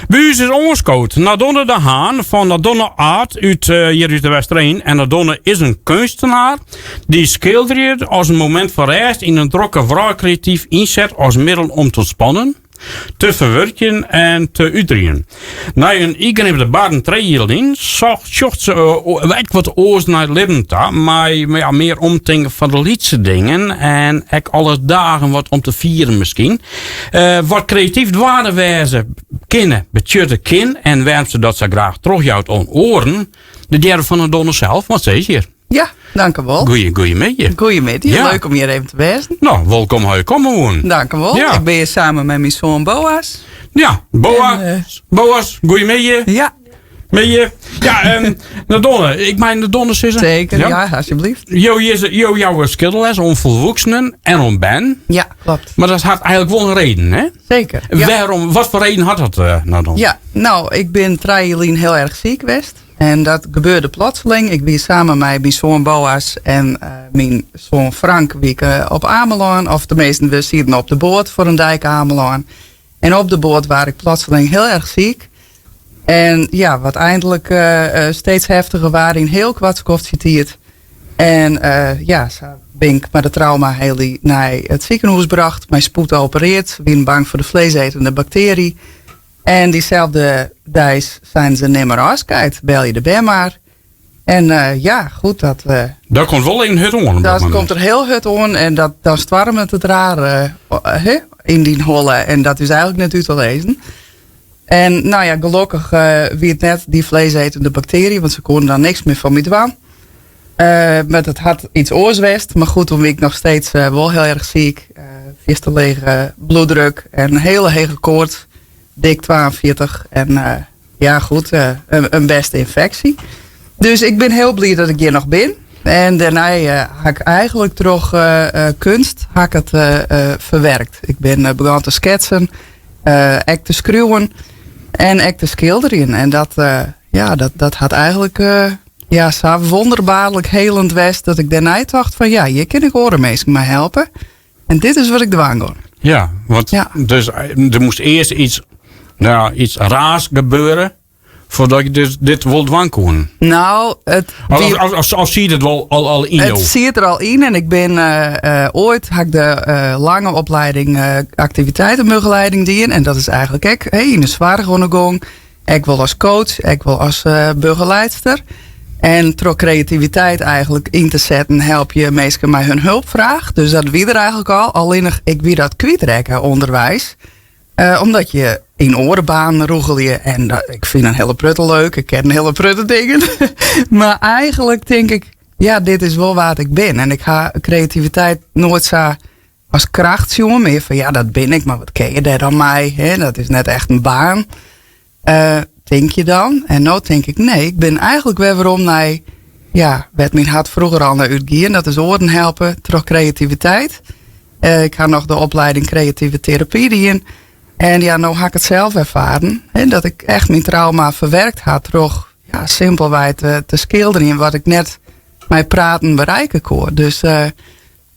By ús is oanskood Nadonne de Haan fan Nadonne Art út eh, hjir út de Westereen. En Nadonne is in keunstenaar dy't skilderjen as in momint fan rêst yn in drokke wrâld kreatyf ynset as middel om te ûntspannen, te ferwurkjen en te uterjen. Nei in yngrippende barren trije jier lyn sjocht se ek wat oars nei it libben ta, mei ja, mear omtinken foar de lytse dingen en ek alle dagen wat om te fieren miskien. Eh, wat kreatyf dwaande wêze kinne, betsjutte kin en wêrom't se dat sa graach trochjout oan oaren, dat hearre we fan Nadonne sels, want se is hjir. Ja, dankewol. Goeie, goeiemiddei. Goeiemiddei, Ja. leuk om hjir even te wêzen. No, wolkom ha je komme woenen. Dankewol. Ja. Ik bin hjir samen mei myn soan Boas. Ja, Boas, En, eh, Boas, goeiemiddei. Ja, Middei. Ja, Nadonne, ik mei Nadonne sizze? zeker. Ja, alsjeblieft. Jo, jo jouwe skilderles oan folwoeksenen en oan bern. Ja, klopt. Mar dat hat eigenlik wol in reden, hè? Zeker. Ja. Wêrom, wat foar reden hat dat, eh, Nadonne? Ja, no, ik bin trije jier lyn hiel erch siik west. En dat gebeurde plotseling. Ik wie samen mei myn soan Boas en eh, myn soan Frank wie ik, eh, op Amelân. Of teminsten, we sieten op de boat foar in deike Amelân. En op de boat waard ik plotseling hiel erch siik. En ja, wat eindelijk eh, steeds heftiger waard yn hiel koart skoftsje tiid. En ja, sa bin ik mei de traumahely nei it sikehûs brocht, mei spoed operearre. Se wienen bang foar de vleesetende baktearje. En dyselde deis seinen se nim mar ôfskied, belje de bern mar. En eh, ja, goed, dat, eh, Dat komt wol even hurd oan. op dat moment. komt der hiel hurd oan en dat, dan stoarmet it raar eh, hè, yn dyn holle. En dat is eigenlik net út te lizzen. En no ja, gelokkich eh, wie it net dy vleesetende baktearje, want se koenen dan niks mear foar my dwaan. Eh, mar dat hat yts oars west. Mar goed, doe wie ik noch steeds eh, wol hiel erch siik. Uh, fierste lege bloeddruk en in hiele hege koarts. Dik 42. En eh, ja, goed, eh, in bêste ynfeksje. Dus ik bin hiel bliid dat ik hjir noch bin. En dêrnei eh, ha ik eigenlik troch eh, eh, keunst ha ik it eh, eh, ferwurke. Ik bin eh, begûn te sketsen, eh, ek te skriuwen en ek te skilderjen. En dat, eh, ja, dat, dat hat eigenlik eh, ja, sa wûnderbaarlik helend west dat ik dêrnei tocht fan ja, hjir kin ik oare minsken mei helpe. En dit is wat ik dwaan gean. Ja, want Ja. dus, eh, der moast earst yts, no ja, yts raars gebeure foardat je dus dit wol dwaan koenen. No, it Of, wie- of, of, of siet it wol al, al yn jo? It siet der al yn en ik bin eh, eh, oait ha ik de eh, lange opleiding eh, aktiviteitenbegeleiding dien. En dat is eigenlik ek hè, yn de soarch oan de gong. Ek wol as coach, ek wol as eh, begeleidster. En troch kreativiteit eigenlik yn te setten, help je minsken mei hun helpfraach. Dus dat wie der eigenlik al. Allinnich, ik wie dat kwytrekke ûnderweis. Eh, omdat je yn oare banen rûgelje. En dat, ik fyn in hiele protte leuk. Ik ken in hiele protte dingen. Mar eigenlik tink ik, ja, dit is wol wa't ik bin. En ik ha kreativiteit noait sa as kracht sjoen. Mear fan, ja, dat bin ik, mar wat kin je dêr dan mei? Hè? Dat is net echt in baan. Eh, tink je dan? En no tink ik, nee, ik bin eigenlik wer werom nei, ja, wêr't myn hert froeger al nei útgie. En dat is oaren helpe troch kreativiteit. Eh, ik ha noch de opleiding kreative terapy dien. En ja, no ha ik it sels erfaren. Hè, dat ik echt myn trauma ferwurke ha troch ja, simpelwei te, te skilderjen wat ik net mei praten berikke koe. Dus eh,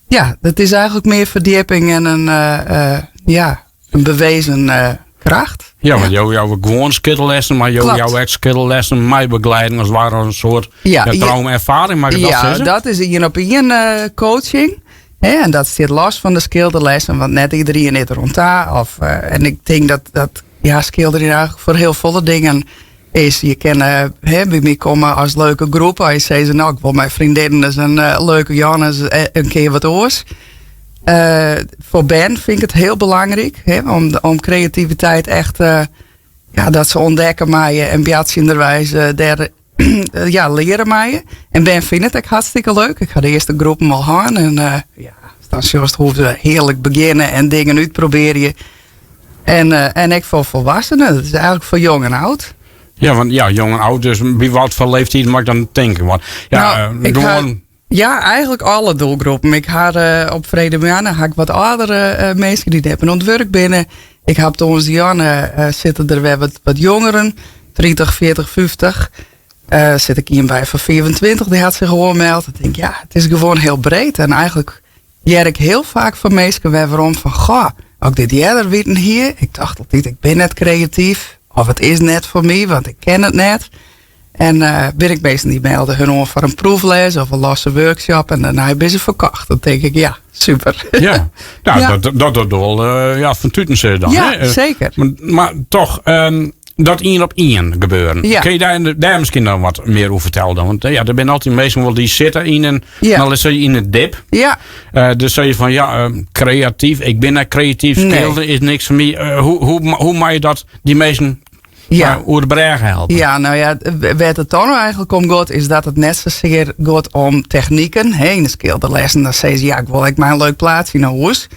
ja, dat is eigenlik mear ferdjipping en in, eh, eh, ja, in bewezen eh, kracht. Ja, want jo jouwe gewoan skilderlessen, mar jo Klopt. jouwe ek skilderlessen mei begeleiding as it ware in soart Ja, ja, traumaerfaring, mei ik dat Ja, sizze? dat is ien op ien eh, coaching. Hè, en dat stiet los fan de skilderlessen, want net iderien is der oan ta. Of, eh, en ik tink dat, dat ja, skilderjen eigenlik foar hiel folle dingen is. Je kinne hè, by my komme as leuke groep. As je sizze, no, ik wol mei freondinnen ris in eh, leuke jûn, ris, eh, in kear wat oars. Eh, foar bern fyn ik it hiel belangryk hè, om, om kreativiteit echt, eh, ja, dat se ûntdekke meie en boartsjenderweis eh, dêr ja, leare meie. En bern fine it ek hartstikke leuk. Ik ha de earste groepen al hân en eh, ja, dan sjochst hoe't se hearlik begjinne en dingen útprobearje. En, eh, en ek foar folwoeksenen, dat is eigenlik foar jong en âld. Ja, want ja, jong en âld, dus by wat foar leeftiid moat ik dan tinke? Want ja, No, eh, ik ha- gewoan. Ja, eigenlik alle doelgroepen. Ik ha eh, op Fredemoarne ha ik wat âldere eh, minsken dy't net mear oan it wurk binne. Ik ha op tongersdeitejûn eh, sitte der wer wat, wat jongeren, 30, 40, 50. Eh, sit ik ien by fan 25, dy hat sich oanmeld. Ik tink, ja, it is gewoan hiel breed. En eigenlik hear ik hiel faak fan minsken wer werom fan, goh, as ik dit earder witten hie, ik tocht altyd, ik bin net kreatyf. Of it is net foar my, want ik ken it net. En bin ek minsken dy melde har oan foar in proefles of in losse workshop en dêrnei binne se ferkocht. Dan tink ik, ja, super. Ja, nou, Ja. dat docht wol ja, fertuten sis dan. Ja, hè? zeker. Mar toch, dat ien op ien gebeuren. Ja. Kinne jo dêr miskien dan wat mear oer fertelle dan? Want ja, der binne altyd minsken wol dy sitte yn in, dan is yn in dip. Dus sei je fan ja, kreatyf, ik bin net kreatyf, skilderjen is niks foar my. Hoe mei je dat dy minsken oer de brêge helpe? Ja, nou ja, wêr't it dan eigentlik om giet, is dat it net sasear giet om techniken. Hè, yn de skilderlessen dan sizze se, ja, ik wol ek mar in leuk plaatsje nei hûs.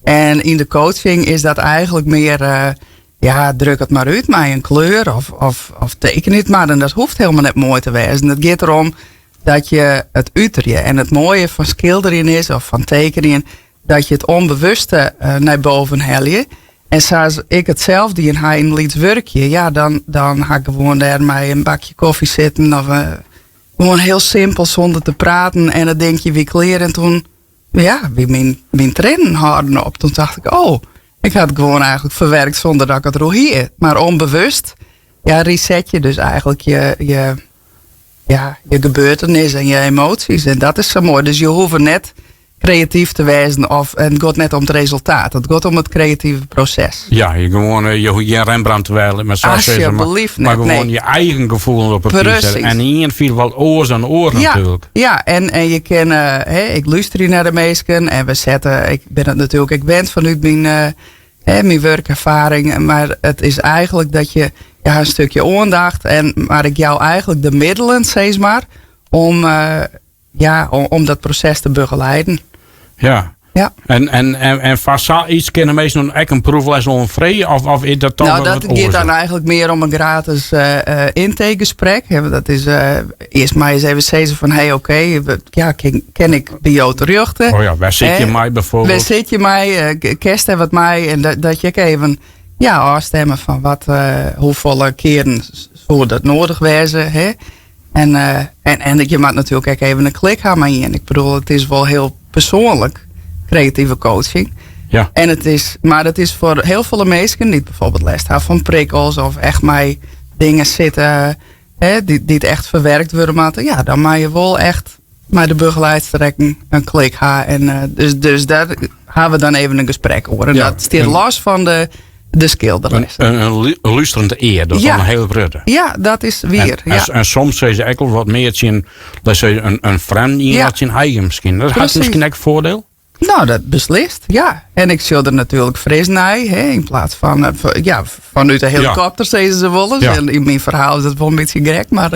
En yn de coaching is dat eigentlik mear, ja, druk it mar út mei in kleur of teken it mar. En dat hoecht hielendal net moai te wêzen. It giet derom dat je it uterje. En it moaie fan skilderjen is, of fan tekenjen, dat je it ûnbewuste nei boven helje. En sa as ik it sels dien ha yn in lyts wurkje, ja, dan ha ik gewoan dêr mei in bakje kofje sitten of gewoan hiel simpel sûnder te praten en it dinkje wie klear en toen, ja, wie myn triennen hâlden op. Toen tocht ik, oh, ik ha it gewoan eigentlik ferwurke sûnder dat ik it deroer hie. Mar ûnbewust, ja, reset je dus eigentlik je, ja, je gebeurtenis en je emoties. En dat is sa moai. Dus je hoege net kreatyf te wêzen of en it giet net om it resultaat. It giet om it kreative proses. Ja, je gewoan, je hoege gjin Rembrandt te wêzen, mar sa sizze, mar, Alsjeblieft mar net, gewoan nee. je eigen gefoelens op papier setten. En ien fielt wat oars dan oar natuerlik. Ja, en je kinne, hè, ik lústerje nei de minsken en we sette, ik bin it natuerlik ek wend fanút myn, hè, myn wurkerfaring, mar it is eigentlik dat je, ja, in stikje oandacht en, mar ik jou eigentlik de middelen, sis mar, om, ja, om dat proses te begeleiden. Ja. En foar sayts kinne minsken dan ek in proefles oanfreegje? Of is dat dan Nou, wer dat wat giet dan oars? eigentlik mear om in gratis intakegesprek. Hè, want dat is earst mar ris even sizze fan, hey, oké, ja, kin ik by jo terjochte? Oh ja, wêr sit je mei bijvoorbeeld? Wêr sit je mei? Kinst dêr wat mei? En dat je ek even, ja, ôfstimme fan hoefolle kearen soe dat nedich wêze, hè? En je moatte natuerlik ek even in klik ha mei ien. Ik bedoel, it is wol hiel persoanlik, kreative coaching. En it is, mar it is foar hiel folle minsken dy't bijvoorbeeld lêst ha fan prikkels of echt mei dingen sitte, hè, dy't echt ferwurke wurde moatte. Ja, dan moatte je wol echt mei de begeleidster ek in klik ha. En dus dêr ha we dan even in gesprek oer. En dat stiet los fan de skilderles. In lústerend ear, dat is al in hiele grutte. Ja, dat is wier. En soms sizze se ek wol wat mear tsjin, laat sizze, in frjemd ien as tsjin eigen miskien. Dat hat miskien ek foardiel? Nou, dat beslist, ja. En ik sjoch der natuerlik fris nei, hè, yn plaats fan ja, fanút de helikopter, sizze se wolris. En yn myn ferhaal is dat wol in bytsje gek, mar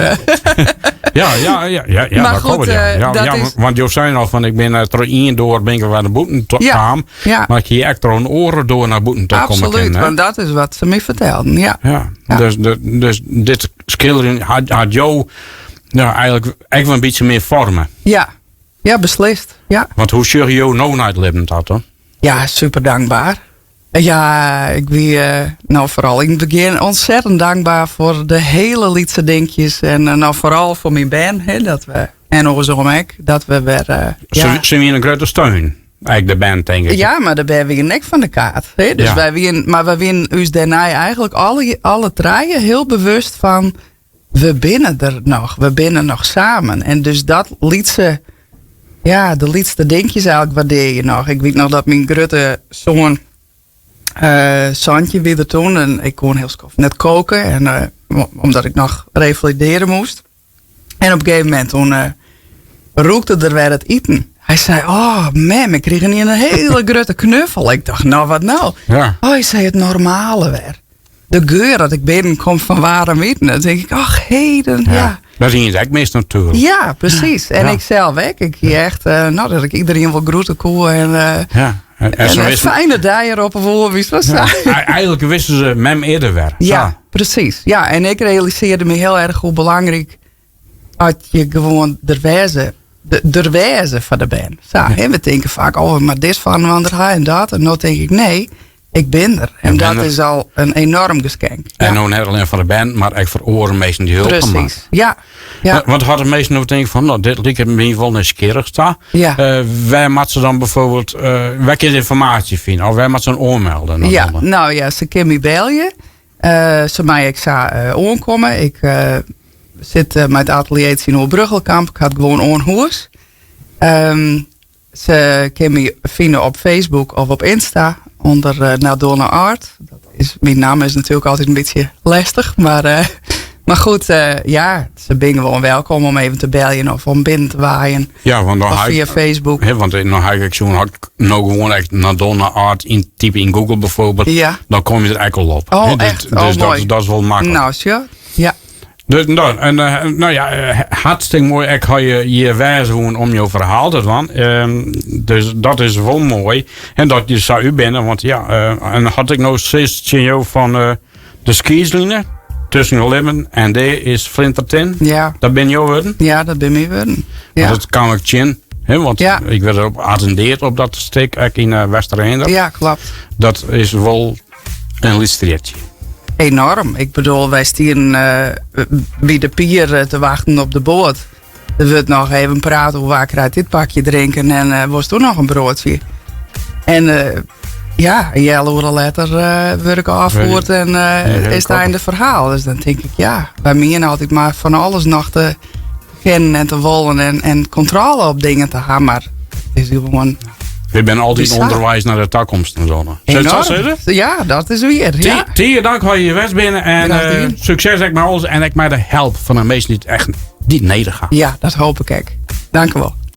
Ja, ja, ja, ja, ja, Maar dat goed, kloppet, ja. Ja, dat ja, is want jo seinen al fan, ik bin troch ien doar bin ik wer nei bûten kaam. Mar ik hie ek troch in oare doar nei bûten ta komme Absoluut, kinnen, hè? want dat is wat se my fertelden, ja. Ja, dus dit skilderjen hat jo, ja, eigentlik ek wol in bytsje mear foarme. Ja. Ja, beslist. Ja. Want hoe sjogge jo no nei it libben ta dan? Ja, super dankber. Ja, ik wie nou foaral yn it begjin ontzettend dankber foar de hiele lytse dinkjes. En nou foaral foar myn bern, hè, dat we, en oarsom ek, dat we wer ja. Se wienen in grutte steun, ek de bern, tink ik. Ja, mar de bern wienen ek fan de kaart. Hè? Dus wy wienen, mar wy wienen ús dêrnei eigentlik alle trije hiel bewust fan, we binne der noch, we binne noch samen. En dus dat lytse, ja, de lytste dinkjes eigentlik waardearje je noch. Ik wit noch dat myn grutte soan 17 wie er toen en ik koe hiel skoft net koke en omdat ik noch refalidearje moast. En op in gegeven momint toen rûkte er wer it iten. Hy sei, oh mem, ik krige in hiele grutte knuffel. Ik tocht, nou wat nou? Oh, hy sei it normale wer. De geur dat ik binnenkom fan waarm iten. Dan tink ik, ach heden, ja. Dat is ek mist natuerlik. Ja, precies. En ik sels ek. Ik hie echt, nou, dat ik iedereen wol groete koe. En En zo een is het fijne dag erop of hoe, wie het was. Eigenlijk wisten ze mem eerder weer. Ja, Zo. precies. Ja, en ik realiseerde me heel erg hoe belangrijk dat je gewoon er wezen, de, er wezen van de band. Zo, hè, we denken vaak, oh, maar dit van een ander en dat. En dan denk ik, nee, ik ben er. En Ik ben dat er. is al een enorm geschenk. En nou net alleen voor de band, maar ook voor oren mensen die hulp Precies. maken. Ja. Ja. Want hadden mensen nog denken van, nou, dit lijkt me in ieder geval nieuwsgierig te. Waar moet ze dan bijvoorbeeld, waar kun je informatie vinden? Of waar moet ze een oormelden? Ja, nou ja, ze kunnen me bellen. Se meie ek sa oankomme. Ik sit mei it atelier tsjinoer Bruggelkamp. Ik ha it gewoan oan hûs. Ehm, se kinne my fine op Facebook of op Insta ûnder Nadonna Art. Dat is, myn namme is natuerlik altyd in bytsje lestich, mar, mar goed, ja, se binne gewoan welkom om even te beljen of om binnen te waaien. Ja, want dan Of via Facebook. Hè, want dan ha ik sjoen, as ik no gewoan echt Nadonna Art yntype yn Google bijvoorbeeld, Ja. dan kom je der ek al op. Oh, Hè, dus echt? Oh, dus dat, moai. dat is wol maklik. Nou, sjoch. Ja. Dus, nou, en, nou ja, hartstikke moai ek ha je hjir wêze woen om jo ferhaal te dwaan. Dus dat is wol moai. En dat je sa út binne, want ja, en had ik no sis tsjin jo fan de skiedsline tusken libben en dea is flintertin. Ja. Dat binne jo wurden? Ja, dat binne myn wurden. Ja. Dat kaam ik tsjin. Hè, want Ja. ik werd erop attendeerd op dat stik ek yn Westereen. Ja, klopt. Dat is wol in lyts strjitsje. Enorm. Ik bedoel, wy stienen by de pier te wachten op de boat. Der wurdt noch even praat oer wa krijt dit bakje drinken en wolsto noch in broadsje. En ja, in healoere letter wurd ik ôffierd en is it einde ferhaal. Dus dan tink ik, ja, wy miene altyd mar fan alles noch te kennen en te wollen en kontrôle op dingen te hawwen, mar it is gewoan We binne altyd bizar. ûnderweis nei de takomst en zo. Sil ik sa Enorm. sizze? Ja, dat is wier. Ja. Tige dank dat je west binne en Graach dien. sukses ek mei alles en ek mei de help fan de minsken dy't echt dy't nedich ha. Ja, dat hoopje ik ek. Dank u wol.